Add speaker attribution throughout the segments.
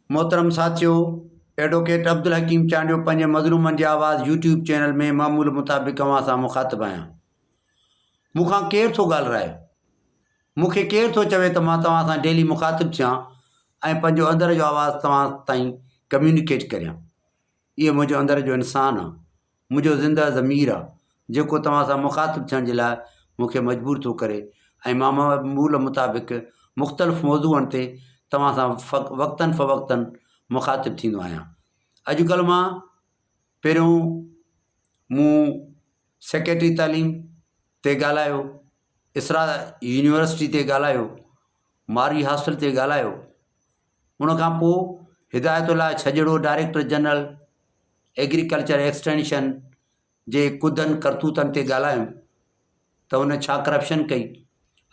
Speaker 1: محترم ساٿيو ايڊووڪيٽ عبدالحڪيم چانڊيو پنهنجي مظلومن جي آواز يوٽيوب چينل ۾ معمول مطابق اوهان سان مخاطب آهيان. مون کان ڪير ٿو ڳالهرائي؟ مون کي ڪير ٿو چوي ته مان توهان سان ڊيلي مخاطب ٿيان ۽ پنهنجو اندر جو آواز توهان تائين ڪميونيڪيٽ ڪريان. اهو منهنجو اندر جو انسان آ. منهنجو زنده ضمير آ، جيڪو توهان سان مخاطب ٿيڻ جي لاء مون کي مجبور ٿو ڪري ۽ مان معمول مطابق مختلف موضوعن تي توهان سان وقتاً فوقتاً مخاطب ٿيندو آهيان. اڄڪلهه مان پهريون مون سيڪريٽري تعليم تي ڳالهايو، اسرا يونيورسٽي تي ڳالهايو، مارئي هاسٽل تي ڳالهايو، ان کان پوء Hidayat Ullah Chhajro director general agriculture extension جي ڪڌن ڪرتوتن تي ڳالهايم ته هن ڇا ڪرپشن ڪئي.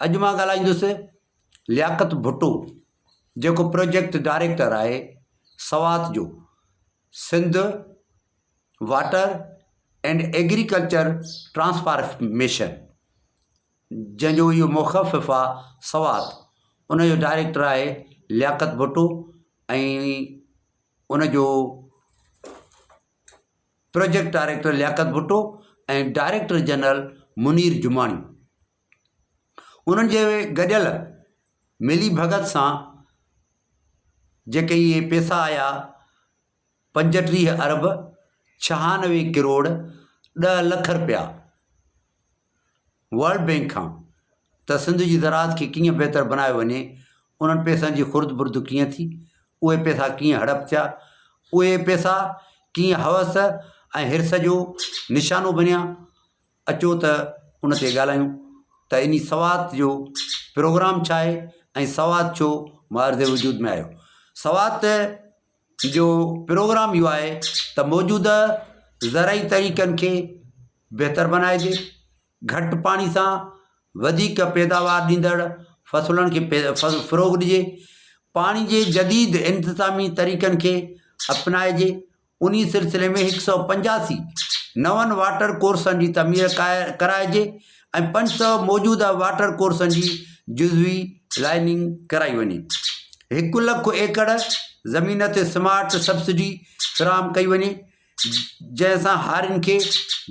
Speaker 1: اڄ مان ڳالهائيندس لياقت ڀٽو جيڪو پروجيڪٽ ڊائريڪٽر آهي سوات جو Sindh water and agriculture transformation جنهن جو اهو مخفف آ سوات ان جو ڊائريڪٽر آهي لياقت ڀٽو ۽ ان جو project director Liaquat Bhutto ۽ director general Munir Jamani انهن جي گڏيل ملي ڀڳت سان جيڪي اهي پيسا آيا 35 ارب 96 ڪروڙ 10 لک رپيا ورلڊ بينڪ کان ته سنڌ جي زراعت کي ڪيئن بهتر بنايو وڃي، انهن پئسن جي خرد برد ڪيئن ٿي، اهي پئسا ڪيئن هڙپ ٿيا، اهي پئسا ڪيئن حوس ۽ حرص جو نشانو بنيا، اچو ته ان تي ڳالهايون ته انهي سوات جو پروگرام ڇا آهي ۽ سوات ڇو معرض وجود ۾ آيو. سوات جو پروگرام اهو آهي ته موجوده زرعي طريقن کي بهتر بنائجي، گهٽ پاڻي سان وڌيڪ پيداوار ڏيندڙ فصلن کي فروغ ڏجي، پاڻي جي جديد انتظامي طريقن کي اپنائجي، انهي سلسلي ۾ هڪ سئو 85 نون واٽر ڪورسن جي تعمير ڪرائجي ۽ 500 موجوده واٽر ڪورسن جي جزوي لائننگ ڪرائي وڃي. هڪ لک ايڪڙ زمين تي سمارٽ سبسڊي فراهم ڪئي وڃي. جنهن سان هارين کي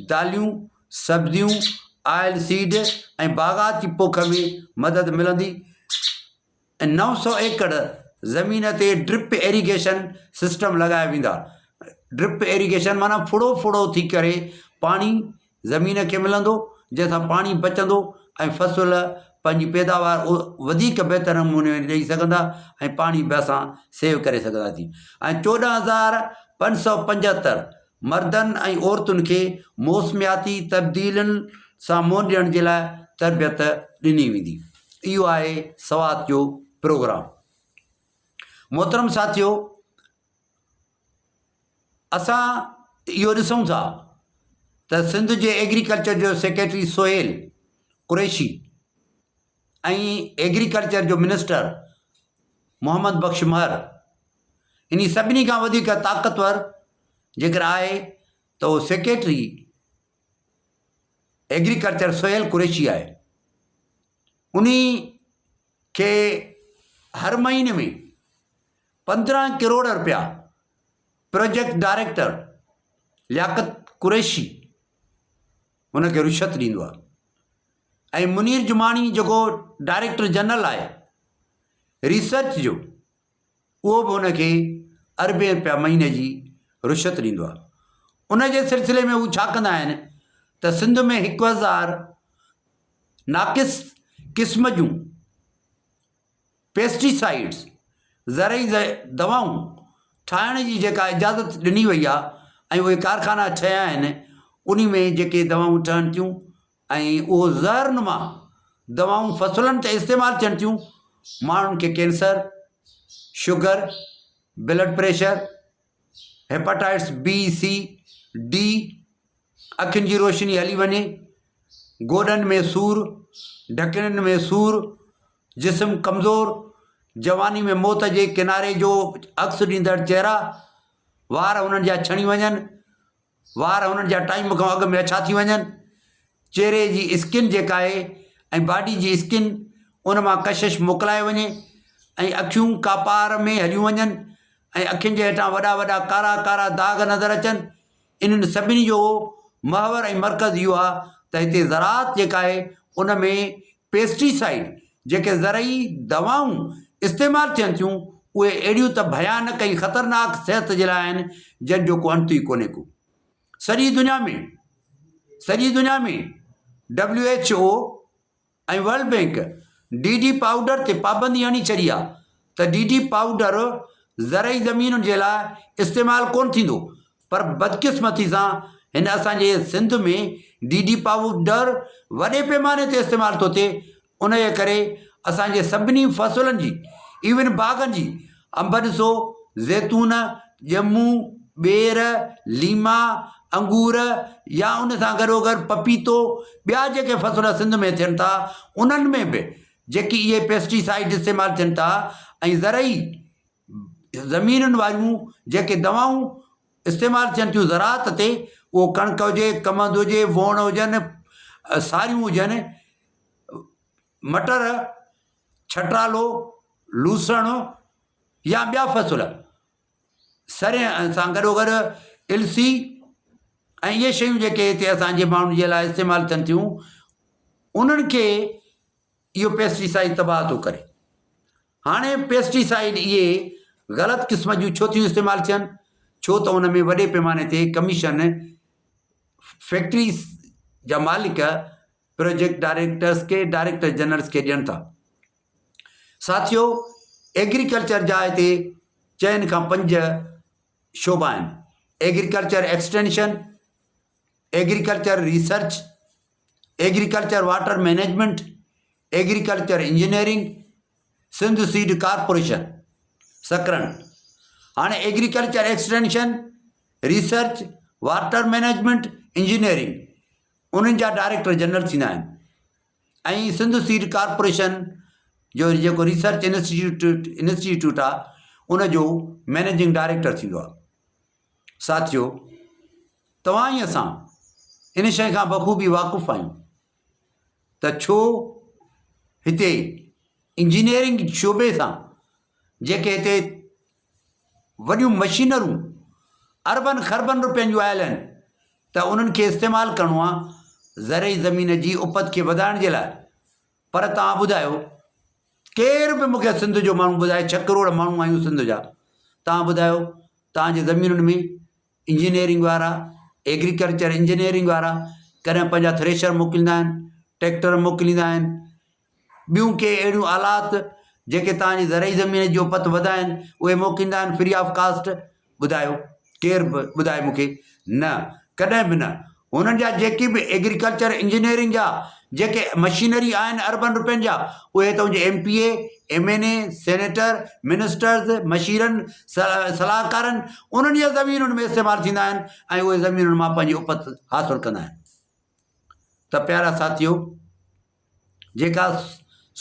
Speaker 1: داليون، سبزيون، آئل سيڊ ۽ باغات جي پوک ۾ مدد ملندي ۽ 900 ايڪڙ زمين تي ڊرپ ايريگيشن سسٽم لڳايا ويندا. ڊرپ ايريگيشن معنيٰ ڦڙو ڦڙو ٿي ڪري پاڻي زمين کي ملندو جنهن سان پاڻي بچندو ۽ فصل پنهنجي پيداوار وڌيڪ بهتر نموني ۾ ڏئي سگهندا ۽ پاڻي به اسان سيو ڪري سگهنداسين ۽ 14575 مردن ۽ عورتن کي موسمياتي تبديلين سان منهن ڏيڻ جي لاء تربيت ڏني ويندي اهو آهي سوات جو پروگرام محترم ساٿيو اسان اهو ڏسون ٿا ته سنڌ جي ايگريڪلچر جو سيڪريٽري سهيل قريشي ۽ ايگريڪلچر جو منسٽر محمد بخش مهر انهي سڀني کان وڌيڪ طاقتور جيڪر آهي ته اهو سيڪريٽري ايگريڪلچر سهيل قريشي آهي انهي کي هر مهيني ۾ 15 ڪروڙ رپيا پروجيڪٽ ڊائريڪٽر لياقت قريشي هن کي رشوت ڏيندو آهي ۽ منير جماڻي جيڪو ڊائريڪٽر جنرل آهي ريسرچ جو اهو به هن کي اربين رپيا مهيني جي رشوت ڏيندو آهي ان جي سلسلي ۾ هو ڇا ڪندا آهن ته سنڌ ۾ 1000 ناقص قسم جون پيسٽيسائيڊز، زرعي دوائون، ٺاهڻ جي جيڪا اجازت ڏني وئي آهي ۽ اهي ڪارخانا ٺهيا آهن انهي ۾ جيڪي دوائون ٺهن ٿيون ۽ اهو زهر نما دوائون فصلن تي استعمال ٿين ٿيون ماڻهن کي cancer, sugar, blood pressure, hepatitis B, C, D, اکين جي روشني هلي وڃي، گوڏن ۾ سور، ڍڪڻين ۾ سور، جسم ڪمزور، جواني ۾ موت جي ڪناري جو عڪس ڏيندڙ چهرا، وار هنن جا ڇڻي وڃن، وار هنن جا ٽائيم کان اڳ ۾ اڇا ٿي وڃن، چهري جي اسڪن جيڪا آهي ۽ باڊي جي اسڪن ان مان ڪشش موڪلائي وڃي ۽ اکيون ڪاپار ۾ هليون وڃن. ۽ اکين جي هيٺان وڏا وڏا ڪارا ڪارا داغ نظر اچن. انهن سڀني جو محور ۽ مرڪز اهو آهي ته هتي زراعت جيڪا آهي ان ۾ پيسٽيسائيڊ جيڪي زرعي دوائون استعمال ٿين ٿيون اهي اهڙيون ته ڀيانڪ ۽ خطرناڪ صحت جي لاء آهن جن جو ڪو انت ئي ڪونهي ڪو. سڄي دنيا ۾ سڄي دنيا ۾ W H O ۽ world bank D D powder تي پابندي هڻي ڇڏي آهي ته ڊي ڊي پائوڊر زرعي زمينن جي لاء استعمال ڪونه ٿيندو پر بدقسمتي سان هن اسان جي سنڌ ۾ ڊي ڊي پائوڊر وڏي پيماني تي استعمال ٿو ٿئي ان جي ڪري اسان جي سڀني فصلن جي ايون باغن جي انب ڏسو، زيتون، ڄمون، ٻير، ليما، انگور يا ان سان گڏوگڏ پپيتو ٻيا جيڪي فصل سنڌ ۾ ٿين ٿا انهن ۾ به جيڪي اهي پيسٽيسائيڊ استعمال ٿين ٿا ۽ زرعي زمينن واريون جيڪي دوائون استعمال ٿين ٿيون زراعت تي اهو ڪڻڪ هجي ڪمند هجي ووڻ هجن ساريون هجن مٽر ڇٽالو، لوسڻ يا ٻيا فصل سرهه سان گڏوگڏ السي ۽ اهي شيون جيڪي هتي اسان جي ماڻهن جي لاء استعمال ٿين ٿيون انهن کي اهو پيسٽيسائيڊ تباهه ٿو ڪري. هاڻي پيسٽيسائيڊ اهي غلط قسم جون ڇو ٿيون استعمال ٿين؟ ڇو ته ان ۾ وڏي پيماني تي ڪميشن فيڪٽريز جا مالڪ پروجيڪٽ ڊائريڪٽرس کي ڊائريڪٽر جنرلس کي ڏين ٿا. ساٿيو ايگريڪلچر جا هتي چئن کان پنج شعبا آهن agriculture extension, agriculture research, agriculture water management, agriculture engineering, Sindh seed corporation Sakrand. هاڻي agriculture extension, research, water management, engineering انهن جا ڊائريڪٽر جنرل ٿيندا آهن ۽ سنڌ سيڊ ڪارپوريشن جو جيڪو ريسرچ انسٽيٽيوٽ انسٽيٽيوٽ آهي ان جو مئنيجنگ ڊائريڪٽر ٿيندو آهي ساٿيو توهان ۽ اسان ان شيء کان بخوبي واقف آهيون ته ڇو هتي انجنيئرنگ شعبي سان جيڪي هتي وڏيون مشينرون اربن خربن روپين جون آيل آهن ته انهن کي استعمال ڪرڻو آهي زرعي زمين جي اپت کي وڌائڻ جي لاء پر توهان ٻڌايو ڪير به مونکي سنڌ جو ماڻهو ٻڌائي ڇهه ڪروڙ ماڻهو آهيون سنڌ جا توهان ٻڌايو توهان جي زمينن ۾ انجنيئرنگ وارا ايگريڪلچر انجنيئرنگ وارا ڪڏهن پنهنجا ٿريشر موڪليندا آهن ٽريڪٽر موڪليندا آهن ٻيون ڪي اهڙيون آلات جيڪي توهان جي زرعي زمين جي اپت وڌائين اهي موڪليندا آهن فري آف ڪاسٽ ٻڌايو ڪير به ٻڌائي مون کي نه ڪڏهن به نه هنن جا جيڪي به ايگريڪلچر انجنيئرنگ جا جيڪي مشينري آهن اربن روپين جا اهي ته ان M P A M N A senator ministers مشيرن صلاحڪارن انهن جي زمينن ۾ استعمال ٿيندا آهن ۽ اهي زمينن مان پنهنجي اپت حاصل ڪندا آهن ته پيارا ساٿيو جيڪا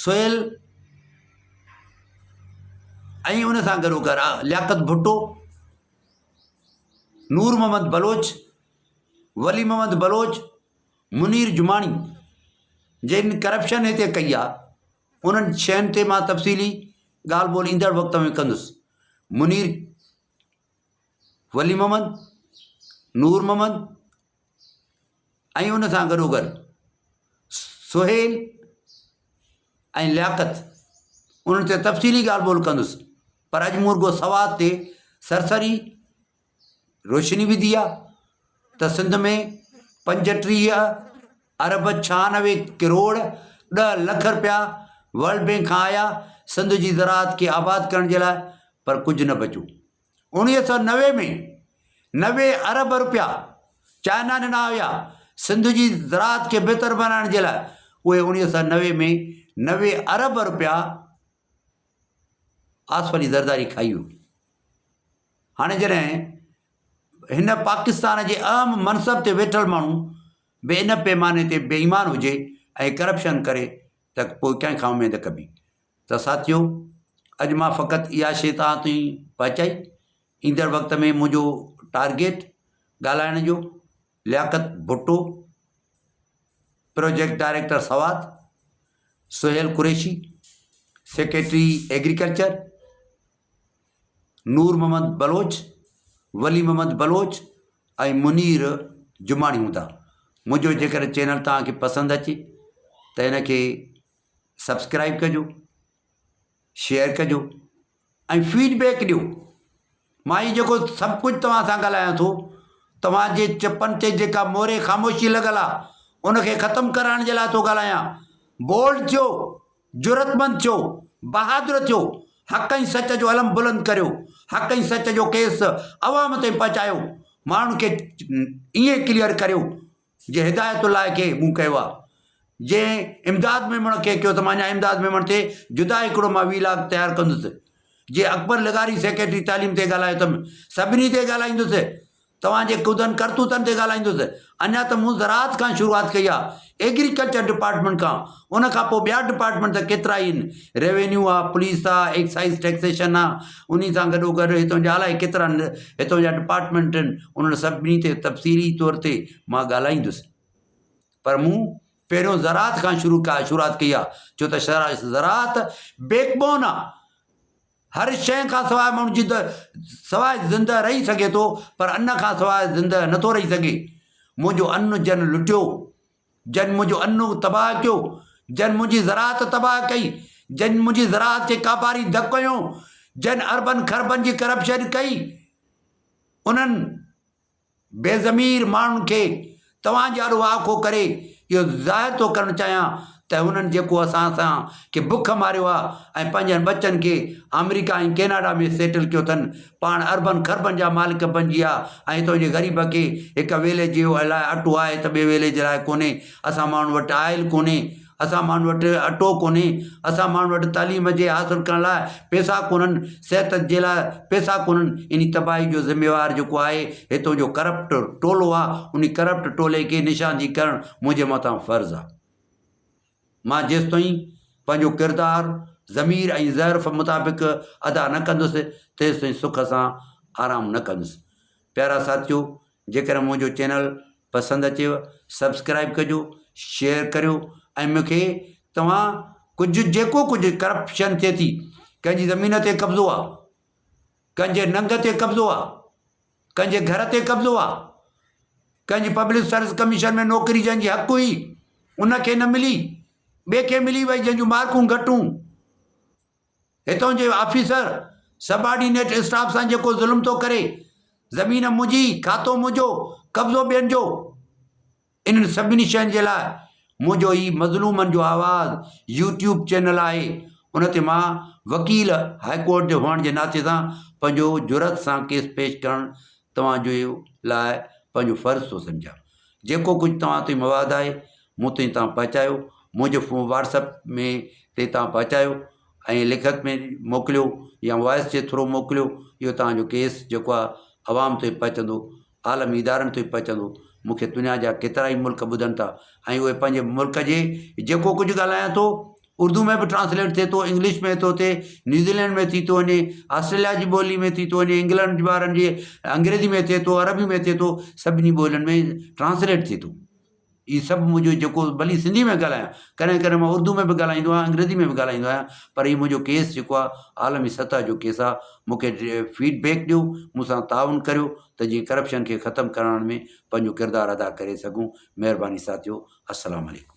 Speaker 1: سهيل ۽ ان سان گڏو گڏ لياقت ڀٽو، نور محمد بلوچ، ولي محمد بلوچ، منير جماڻي جن ڪرپشن هتي ڪئي آهي انهن شين تي مان تفصيلي ڳالهه ٻولهه ايندڙ وقت ۾ ڪندس منير ولي محمد نور محمد ۽ ان سان گڏوگڏ سهيل ۽ لياقت انهن تي تفصيلي ڳالهه ٻولهه ڪندس پر اڄ مون رڳو سوات تي سرسري روشني وڌي آهي ته سنڌ ۾ 35 ارب 96 ڪروڙ 10 لک رپيا ورلڊ بينڪ کان آيا سنڌ جي زراعت کي آباد ڪرڻ جي لاء پر ڪجهه نه بچو 1990 ۾ 90 ارب رپيا چائنا ڏنا هيا سنڌ جي زراعت کي بهتر بڻائڻ جي لاء اهي 1990 ۾ 90 ارب رپيا آصف علي زرداري کائي ويو. هاڻي جڏهن هن پاڪستان جي اهم منصب تي ويٺل ماڻهو به ان پيماني تي بي ايمان هجي ۽ ڪرپشن ڪري ته پوء ڪنهن کان اميد ڪبي ته ساٿيو اڄ مان فقط اها شيء توهان تائين پهچائي ايندڙ وقت ۾ منهنجو ٽارگيٽ ڳالهائڻ جو لياقت Bhutto project director Swat Sohail Qureshi secretary agriculture نور محمد بلوچ، ولي محمد بلوچ ۽ منير جماڻي هوندا. منهنجو جيڪڏهن چينل توهان کي پسند اچي ته ان کي سبسڪرائب ڪجو، شيئر ڪجو ۽ فيڊ بيڪ ڏيو. مان هي جيڪو سڀ ڪجهه توهان سان ڳالهايان ٿو توهان جي چپن تي جيڪا موري خاموشي لڳل آهي ان کي ختم ڪرائڻ جي لاء ٿو ڳالهايان. بولڊ ٿيو، جرئتمند ٿيو، بهادر ٿيو، حق ۽ سچ جو علم بلند ڪريو، حق ۽ سچ جو ڪيس عوام تائين پهچايو، ماڻهن کي ائين ڪليئر ڪريو جيئن هدايت الله کي مون ڪيو آهي، جنهن امداد ميمڻ کي ڪيو ته مان اڃا امداد ميمڻ تي جدا هڪڙو مان وي لاگ تيار ڪندس، جيئن اڪبر لغاري سيڪريٽري تعليم تي ڳالهايو اٿم، سڀني تي ڳالهائيندس. توهان جي ڪڌن ڪرتوتن تي ڳالهائيندس. اڃا ته مون زراعت کان شروعات ڪئي آهي، ايگريڪلچر ڊپارٽمينٽ کان، ان کان پوء ٻيا ڊپارٽمينٽ ته ڪيترا ئي آهن، ريونيو آهي، پوليس آهي، ايڪسائيز ٽيڪسيشن آهي، انهي سان گڏو گڏ هتان جا الائي ڪيترا هتان جا ڊپارٽمينٽ آهن، انهن سڀني تي تفصيلي طور تي مان ڳالهائيندس. پر مون پهريون زراعت کان شروع شروعات ڪئي آهي، ڇو ته زراعت بيڪ بون آهي. هر شيء کان سواء ماڻهو جد سواء زنده رهي سگهي ٿو پر ان کان سواء زنده نٿو رهي سگهي. منهنجو ان جن لٽيو، جن منهنجو ان تباهه ڪيو، جن منهنجي زراعت تباهه ڪئي، جن منهنجي زراعت کي ڪاپاري ڌڪ هنيو، جن اربن کربن جي ڪرپشن ڪئي، انهن بي ضمير ماڻهن کي توهان جي آڏو واکو ڪري اهو ظاهر ٿو ڪرڻ چاهيان ته هنن جيڪو اسان سان کي بک ماريو آهي ۽ پنهنجن ٻچن کي آمريڪا ۽ ڪيناڊا ۾ سيٽل ڪيو اٿن پاڻ اربن کربن جا مالڪ بنجي ويا ۽ هتان جي غريب کي هڪ ويلي جي لاء اٽو آهي ته ٻئي ويلي جي لاء ڪونهي اسان ماڻهن وٽ آئل ڪونهي اسان ماڻهن وٽ اٽو ڪونهي، اسان ماڻهن وٽ تعليم جي حاصل ڪرڻ لاء پئسا ڪونهن، صحت جي لاء پئسا ڪونهن، انهي تباهي جو ذميوار جيڪو آهي هتو جو ڪرپٽ ٽولو آهي، انهي ڪرپٽ ٽولي کي نشاندهي ڪرڻ منهنجي مٿان فرض آهي. مان جيستائين پنهنجو ڪردار ضمير ۽ ظرف مطابق ادا نه ڪندس تيستائين سک سان آرام نه ڪندس. پيارا ساٿيو جيڪڏهن منهنجو چينل پسند اچيو سبسڪرائب ڪجو شيئر ڪريو ۽ مون کي توهان ڪجهه جيڪو ڪجهه ڪرپشن ٿئي ٿي ڪنهن جي زمين تي قبضو آ ڪنهن جي ننگ تي قبضو آ ڪنهن جي گهر تي قبضو آ ڪنهن جي پبلڪ سروس ڪميشن ۾ نوڪري جنهن جي حق هئي ان کي نه ملي ٻئي کي ملي وئي جنهن جون مارڪون گهٽون هتان جي آفيسر سبآرڊينيٽ اسٽاف سان جيڪو ظلم ٿو ڪري، زمين منهنجي، کاتو منهنجو، قبضو ٻين جو، انهن سڀني شين جي لاء منهنجو هي مظلومن جو آواز يوٽيوب چينل آهي، ان تي مان وڪيل هاء ڪورٽ جي هئڻ جي ناتي سان پنهنجو جرئت سان ڪيس پيش ڪرڻ توهان جي لاء پنهنجو فرض ٿو سمجهان. جيڪو ڪجهه توهان تائين مواد آهي مون تائين توهان پهچايو، منهنجي واٽس ايپ ۾ تي توهان پهچايو ۽ لکت ۾ موڪليو يا وائس جي ٿرو موڪليو اهو توهان جو ڪيس جيڪو آهي عوام تائين پهچندو عالمي ادارن تائين پهچندو مون کي دنيا جا ڪيترا ئي ملڪ ٻڌن ٿا ۽ اهي پنهنجي ملڪ جي جيڪو ڪجهه ڳالهايان ٿو اردو ۾ به ٽرانسليٽ ٿئي ٿو انگلش ۾ ٿو ٿئي نيوزيلينڊ ۾ ٿي ٿو وڃي آسٽريليا جي ٻولي ۾ ٿي ٿو وڃي انگلنڊ وارن جي انگريزي ۾ ٿئي ٿو عربي ۾ ٿئي ٿو سڀني ٻولين ۾ ٽرانسليٽ ٿئي ٿو هي سڀ منهنجو جيڪو ڀلي سنڌي ۾ ڳالهايان ڪڏهن ڪڏهن مان اردو ۾ به ڳالهائيندو آهيان انگريزي ۾ به ڳالهائيندو آهيان پر هي منهنجو ڪيس جيڪو آهي عالمي سطح جو ڪيس آهي مون کي فيڊ بيڪ ڏيو مون سان تعاون ڪريو ته جيئن ڪرپشن کي ختم ڪرائڻ ۾ پنهنجو ڪردار ادا ڪري سگهون مهرباني ساٿيو السلام عليڪم.